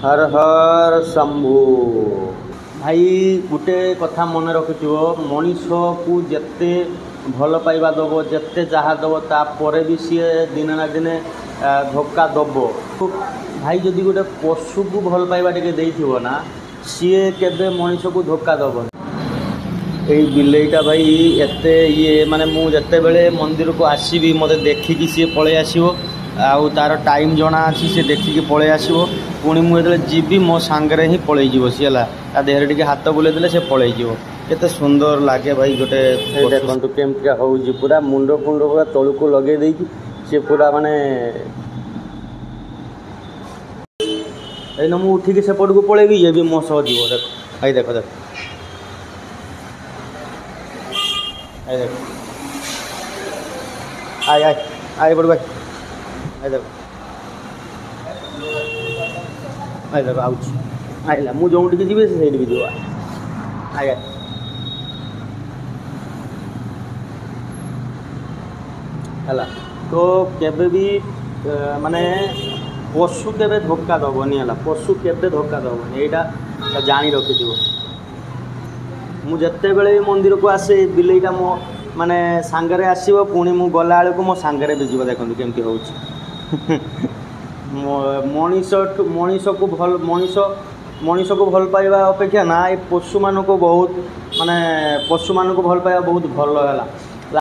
ହର ହର ଶମ୍ଭୁ। ଭାଇ, ଗୋଟେ କଥା ମନେ ରଖିଥିବ, ମଣିଷକୁ ଯେତେ ଭଲ ପାଇବା ଦେବ, ଯେତେ ଯାହା ଦେବ, ତାପରେ ବି ସିଏ ଦିନେ ନା ଦିନେ ଧୋକା ଦେବ। ଭାଇ, ଯଦି ଗୋଟେ ପଶୁକୁ ଭଲ ପାଇବା ଟିକେ ଦେଇଥିବ ନା, ସିଏ କେବେ ମଣିଷକୁ ଧୋକା ଦେବନି। ଏଇ ବିଲେଇଟା ଭାଇ ଏତେ ଇଏ, ମାନେ ମୁଁ ଯେତେବେଳେ ମନ୍ଦିରକୁ ଆସିବି ମୋତେ ଦେଖିକି ସିଏ ପଳେଇ ଆସିବ। ଆଉ ତାର ଟାଇମ୍ ଜଣା ଅଛି, ସେ ଦେଖିକି ପଳେଇ ଆସିବ। ପୁଣି ମୁଁ ଯେତେବେଳେ ଯିବି ମୋ ସାଙ୍ଗରେ ହିଁ ପଳେଇଯିବ ସିଏ। ହେଲା, ତା ଦେହରେ ଟିକେ ହାତ ବୁଲେଇ ଦେଲେ ସେ ପଳେଇଯିବ। କେତେ ସୁନ୍ଦର ଲାଗେ ଭାଇ ଗୋଟେ। ଦେଖନ୍ତୁ କେମିତିକା ହେଉଛି, ପୁରା ମୁଣ୍ଡ ଫୁଣ୍ଡ ପୁରା ତଳକୁ ଲଗେଇ ଦେଇକି ସିଏ ପୁରା ମାନେ। ଏଇନା ମୁଁ ଉଠିକି ସେପଟକୁ ପଳେଇବି, ଇଏ ବି ମୋ ସହ ଯିବ। ଦେଖ ଭାଇ, ଦେଖ ଦେଖ, I ଦେଖ, I I I ଏପଟକୁ I. I ଦେଖ, I ଦେଖ, ଆଉଛି, ଆଇଲା। ମୁଁ ଯେଉଁଠିକି ଯିବି ସେ ସେଇଠିକି ଯିବ। I I ହେଲା ତ। କେବେ ବି ମାନେ ପଶୁ କେବେ ଧୋକା ଦେବନି। ହେଲା, ପଶୁ କେବେ ଧୋକା ଦେବନି, ଏଇଟା ଜାଣି ରଖିଥିବ। ମୁଁ ଯେତେବେଳେ ବି ମନ୍ଦିରକୁ ଆସେ, ବିଲେଇଟା ମୋ ମାନେ ସାଙ୍ଗରେ ଆସିବ। ପୁଣି ମୁଁ ଗଲାବେଳକୁ ମୋ ସାଙ୍ଗରେ ବି ଯିବ। ଦେଖନ୍ତୁ କେମିତି ହେଉଛି। ମଣିଷଠୁ ମଣିଷକୁ ଭଲ, ମଣିଷ ମଣିଷକୁ ଭଲ ପାଇବା ଅପେକ୍ଷା ନା ଏ ପଶୁମାନଙ୍କୁ ବହୁତ, ମାନେ ପଶୁମାନଙ୍କୁ ଭଲ ପାଇବା ବହୁତ ଭଲ। ହେଲା।